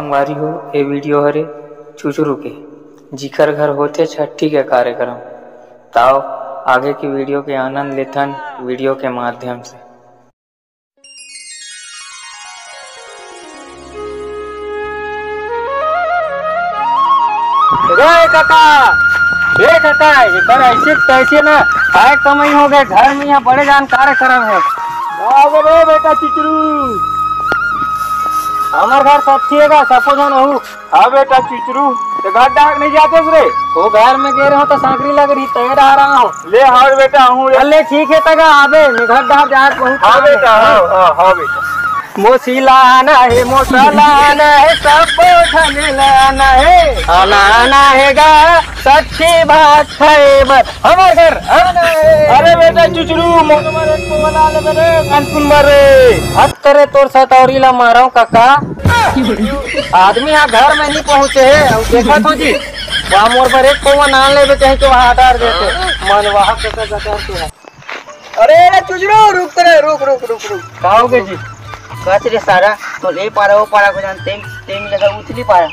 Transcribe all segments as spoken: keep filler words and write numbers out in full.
संगवारी हो, ए वीडियो हरे चुचरू के, जिखर घर होथे छट्ठी के कार्यक्रम। ताव आगे की वीडियो के आनंद लेथन वीडियो के माध्यम से। रे काका, ए काका, एकर ऐसे तैसे ना, काय कमाई हो गए, घर में यहाँ बड़े जान कार्यक्रम है। का हो रे बेटा चुचरू? हमर घर सब ठीक है, सबो झन हूँ। हाँ बेटा चुचरू, ते घर डाक नहीं जाते रे? वो घर में गे रहो तो सांकरी लग रही, तैयार आ रहा हूँ। ले हाँ बेटा, हूँ रे। ले ठीक है तगा आबे, मैं घर डाक जात बहुत हाँ काम है। बेटा, हाँ, हाँ, हाँ बेटा। मोसी लाना है, मोसा लाना है, सब झन लाना है। आना, आना है गा, सच्ची बात है बस, हमार घर आना है। अरे बेटा चुचरू, मोर बर एक पौवा ला ले रे, कानपुर बर रे। हत करे तोर सतौरी ला मारो काका। आदमी यहाँ घर में नहीं पहुँचे है, अब देखा तो जी, वहाँ मोर बर एक पौवा नान लेबे कहीं के वहाँ हटार देते। मन वहाँ के का गटार के है। अरे, अरे, चुचरू, रुक तो रे, रुक, रुक, रुक, रुक। का हो गए जी? कस रे सारा, तो ले पारा, वो पारा को जान, तेंग, तेंग लगा उछली पारा।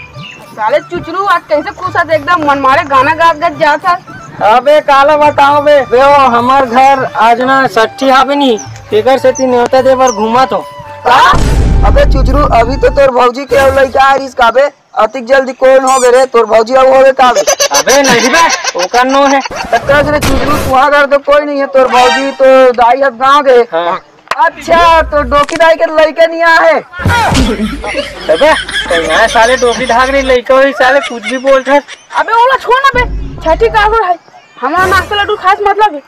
साले चुचरू, आज कैसे खुश है, एकदम मन मारे गाना गात गात जात है। अबे, काला बताओ बे, बे, वो हमार घर आज ना सट्ठी हावे नी, तेकर सेती नेवता दे बर घूमत हो। का? अबे चुचरू, अभी तो तोर भौजी के अउ लइका आ रिस का बे, अतिक जल्दी कौन हो गए रे? तोर भौजी अउ होवे का बे? अबे नहीं बे, ओकर नो है। तब रे चुचरू, तुहार घर तो कोई नहीं है, तोर भौजी तो दाई अब गाँव गए। हाँ। अच्छा, तो डोकी दाई के लइका नहीं आए है? अबे, तो यहाँ साले डोकी धाग नहीं लइका होई, साले कुछ भी बोलत है। अबे ओला छोड़ ना बे, छठी का हो है, हमारा नाश्ता लड्डू खास मतलब है,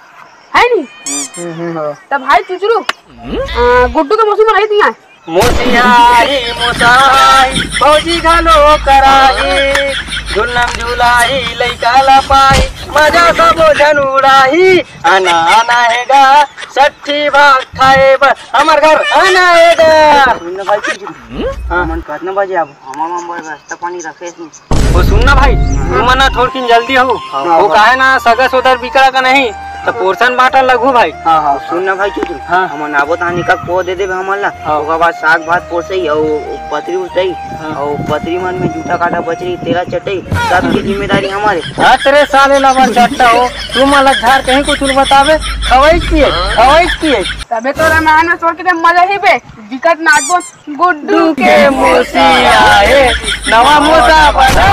है नहीं? हम्म, हम्म, हाँ। तब भाई चुचरू, आ, गुड्डू के मौसी मन आई थी यहाँ। मोसियाई, मोसाई, भौजी घलो कराई, झुलम झुलाई, लइका ला पाई, मजा सबो झन उड़ाई। आना, आना हे गा, सट्ठी भात खाए बर, हमर घर आना हे गा। सुन ना भाई, कुछ हाँ। हमन कतना बजे आबो? हमर मन बर रास्ता पानी रखे नहीं। वो सुन ना भाई, तुमन ना थोड़किन जल्दी हो। हाँ, वो हाँ। काहे ना सगा सोदर बिकड़ा का नहीं, तो पोर्शन बांटा लगू भाई। हाँ, हाँ, सुन ना भाई चुचू, हाँ। हमन आबो तहानी का पो दे देबे हमन ला। हाँ। ओकर बाद साग भात पोसई अउ पतरी उतई हाँ। अउ पतरी मन में जूठा काटा बचरी तेला चटई, सबके जिम्मेदारी हमारे। हाँ, तेरे साले लबर चट्टा हो, तू मन ला झार कहीं कुछ बताबे, खवाई किए, खवाई किए। तबे तो रामायण में छोड़ के मजा ही बे, बिकट नाचबो। गुड्डू के मोसी आए, नवा मोसा बना।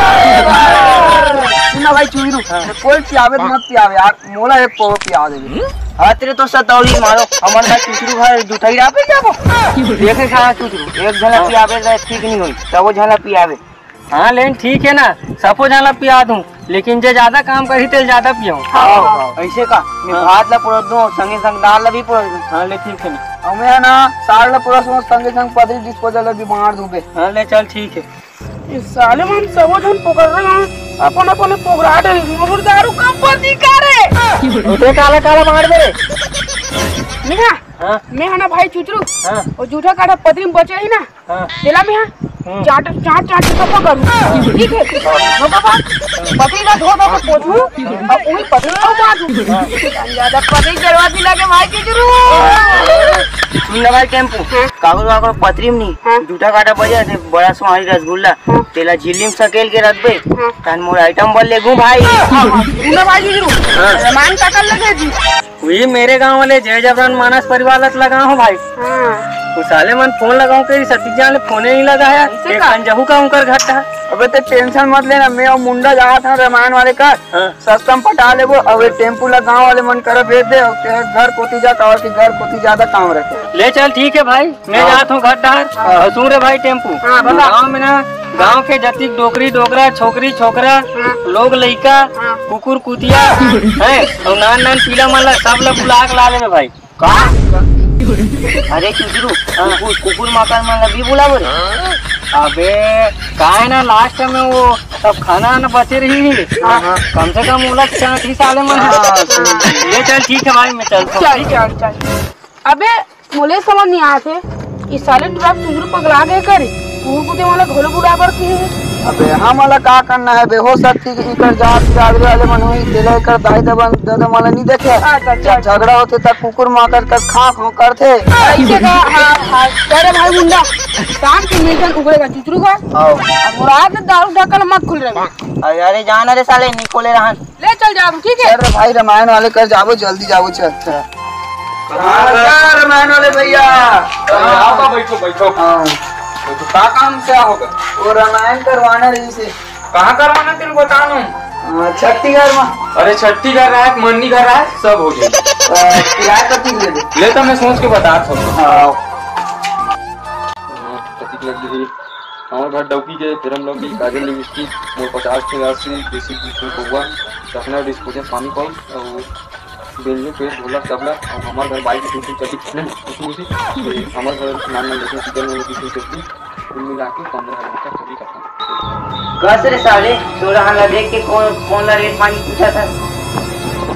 सुना भाई चुईरू, हाँ। कोई पियावे तो मत पियावे यार, मोला एक पौवा पिया दे। हाँ, तेरे तो सतौरी मारो, हमन का चुचरू घर जुठाई रहा पे जाबो। देखे कहाँ चुचरू, एक झला हाँ। पियावे तो ठीक नहीं होई, तब वो झला पियावे। हाँ, लेकिन ठीक है ना, सबो झला पिया दूँ, लेकिन जे ज्यादा काम करही, तेल ज्यादा पियो। हाँ, हाँ। ऐसे का, मैं हाँ। भात ला परोस दूँ, संगे संग दाल ला भी परोस दूँ। हाँ, ले ठीक है ना। अउ मैं ना, साग ला परोस दूँ, संगे संग पतरी disposal ला भी बांट दूँ बे। हाँ, ले चल, ठीक है। ये साले मन सबो झन पोगरात हे, अपन अपन पोगरात हे, मोर दारू कम पड़ती का रे? उठे काला काला मार दे रे। मैं हा, हाँ। मैं हा ना भाई चुचरू, हाँ। वो जूठा काटा पतरी में बचे ही ना, हाँ। तेला में हा, हम्म। चाट, चाट, चाट के सफा करूँ। ठीक है? हो बाबा, पतरी का धो धो के पोछू, अब वही पतरी का उतार दूँ। हाँ। ज्यादा पतरी जरूरत नहीं लगे भाई चुचरू। सुन ना भाई टेम्पू, हाँ। कागज वागज पतरी में नहीं, हाँ। जूठा काटा बजे थे, बड़ा सुहानी रसगुल्ला, हाँ। तेला झिल्ली में सकेल के रखबे, हाँ। तहन मोर आइटम बन लेगू भाई। हाँ, हाँ, सुन ना भाई चुचरू, हाँ। मेहमान का कर लगे जी। वही मेरे गांव वाले जय जबरन मानस परिवार लत लगा हो भाई। हाँ। वो साले मन फोन लगाऊं के सतीश जान ले फोने नहीं लगा है। ऐसे एक का? अंजहू का उनकर घाटा है। अबे ते टेंशन मत लेना, मैं और मुंडा जात हन रामायण वाले का हाँ। सस्ता में पटा लेबो। अब ये टेम्पू ला गांव वाले मन करा भेज दे और तेरा घर कोती जा, काबर के घर कोती ज्यादा काम रहते। ले चल ठीक है भाई, मैं हाँ। जात हूँ घर डहर। हाँ। और सुन रे भाई टेम्पू, हाँ, बता। गाँव में ना, गाँव के जतिक डोकरी डोकरा, छोकरी छोकरा, हाँ। लोग लइका, हाँ। कुकुर कुतिया, हाँ। हैं, और नान नान पीला मन ला सब ला बुला के ला लेबे भाई। का? अरे चुचरू, हाँ। कुकुर, कुकुर माकड़ मन ला भी बुलाबो रे? अबे, का है ना, लास्ट में वो सब खाना आना बचे रही, हाँ, हाँ। कम से कम ओला चाट ही साले मन। हाँ, हाँ। ले चल, ठीक है भाई, मैं चलता हूँ। चल, चल, चल। अबे, मोले समझ नहीं आत हे, ई साले टुरा चुंदरू पगला गए करे, कुकुर कुतिया वाला घोलो बुला बर के हे। अबे, हमन ला का करना हे बे? हो सकथे कि इकर जात बिरादरी वाले मन होही, तेला एकर दाई ददा, ददा मन ला नइ देखे। अच्छा, अच्छा, जब अच्छा। झगड़ा होथे, त कुकुर माकर कस खां खां करथे। ऐसे का? हाँ, हाँ। अरे भाई गुंडा, शाम के मिलथन उगड़े का चुचरू का। आओ। अब रात में दारू ढक्कन मत खुल रहे। अरे, अरे, जाना रे साले, नइ खोले रहन। ले चल जाबो, ठीक हे? चल रे भाई, रामायण वाले कर जाबो, जल्दी जाबो, चल, चल। हाँ, हाँ, रामायण वाले भैया। अरे, आओ बा, बैठो, बैठो। हाँ। तो का काम से आओगे? वो रामायण करवाना रहिसे। कहाँ करवाना, तेला बता नू। हाँ, छट्ठी घर में। अरे, छट्ठी घर रहा है, मन्नी घर रहा है, सब हो गया। अ, किराया कति ले ले? ले तो मैं सोच के बता सकता हूँ। हाँ। हाँ, कतिक लग गई? हमारे घर डौकी के, फेरम लौकी, काजल लिपस्टिक, मोर पचास ठे राशि, देसी घी, कौआ, चखना, डिस्पोजल, पानी पम्प, और बेंजो, पेट, ढोलक, तबला, और हमारे घर बाइक, स्कूटी, चड्डी, नहीं, स्कूटी, ये हमारे घर नान नान लेके, चिकन वाले की चड्डी, कुल मिला के पंद्रह हजार का चड्डी करता हूँ। कस रे साले, तोरा हाला देख के कौन, कौन ला रेट पानी पूछा था?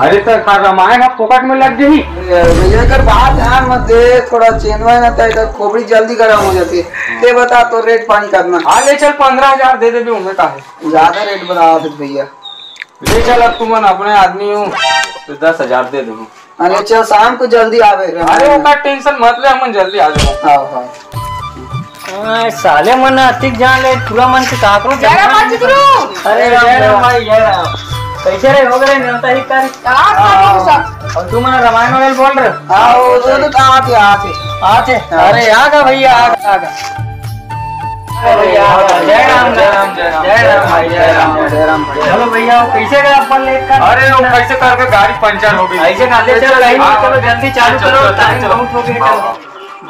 अरे सर, का रामायण अब फोकट में लग गई? ये, ये कर बात ध्यान मत दे, थोड़ा चेनवा ना, तो इधर खोपड़ी जल्दी गर्म हो जाती है। ते बता, तो रेट पानी करना। हाँ, ले चल, पंद्रह हजार दे दे, उन्हें का है? ज्यादा रेट बता दे भैया। ले चल, अब तुमन अपने आदमी हो, तो दस हजार दे दो। अरे चल, शाम को जल्दी आवे। अरे, ओकर टेंशन मत ले, हमन जल्दी आ जाओ। हाँ, हाँ। हाँ, साले मन अतिक जान ले, पूरा मन से का करो, जय राम भाई, चित्रू। अरे, जय राम भाई, जय राम। कैसे रे, हो गए नेवता ही कर? हाँ, हाँ, हाँ। और तू मन रामायण वाले बोल रहे? हाँ, वो तो, तो आते, आते। आते? हाँ। अरे, आ गा भैया, आ गा, आ गा। अरे यार, जय राम, जय राम, जय राम, जय राम भाई, जय राम, जय राम भाई। चलो भैया, वो कैसे गए अपन लेकर? अरे, वो कैसे करके गाड़ी पंचर हो गई। ऐसे कर ले, चल, कहीं नहीं, हाँ। चलो जल्दी चालू चलो, करो, चलो, टाइम चलो। बहुत हो गया, चलो। हाँ,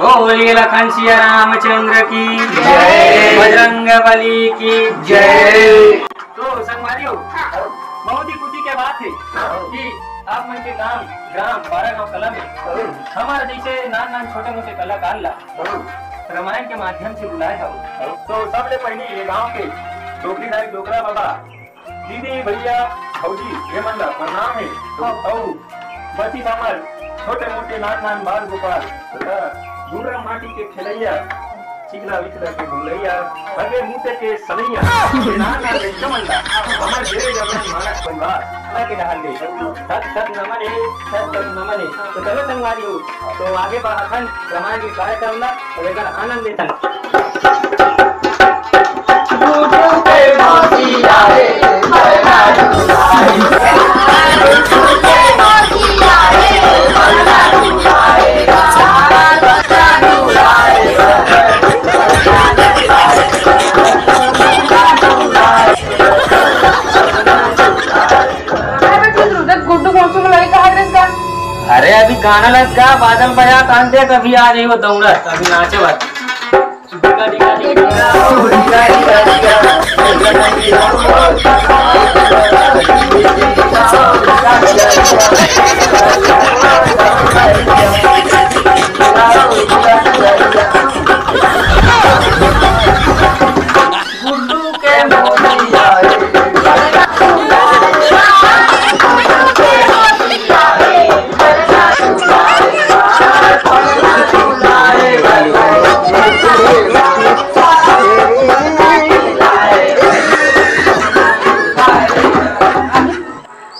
हाँ। बोलिए लखन सिया रामचंद्र की जय। बजरंग बली की जय। तो संगवारी हो, बहुत ही खुशी की बात है कि आप मन के गांव, ग्राम बारह गांव कला में हमारा जैसे नान नान छोटे मोटे कलाकार ला रामायण के माध्यम से बुलाए हव। तो सबले पहले ये गांव के डोकरी दाई, डोकरा बाबा, दीदी, भैया, भौजी, ये मन ला प्रणाम है। तो अउ बची हमर छोटे मोटे नान नान बाल गोपाल, तथा गुर्रा माटी के खेलैया, चिकना विकना के भुलैया, हगे मुते के सलैया, ये नान नान लइका मन ला हमर जय जवान मानस परिवार ला के डहार ले सत सत नमन है, सत सत नमन है। तो चलो संगवारी हो, तो आगे बढ़त हन रामायण के कार्यक्रम ला, तो एकर आनंद लेथन। अरे गुड्डू मौसम लगे कहा ड्रेस का? अरे अभी गाना लग गा, बादल बजा, तान दे, तभी आ जाई वो दौड़त, अभी नाचे बात।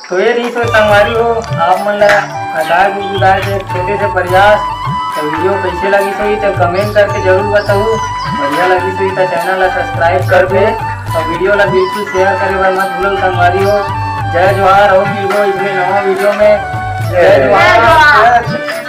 तो ये रही तो संगवारी हो, आप मन ला आधार गुदगुदाए के एक छोटे से प्रयास। तो वीडियो कैसे लगी सही तो कमेंट करके जरूर बताओ। बढ़िया लगी सही तो चैनल ला सब्सक्राइब कर दे और वीडियो ला बिल्कुल शेयर करे बर मत भूलो संगवारी हो। जय जोहार, हो मिलबो इसमें नवा वीडियो में। जय जोहार।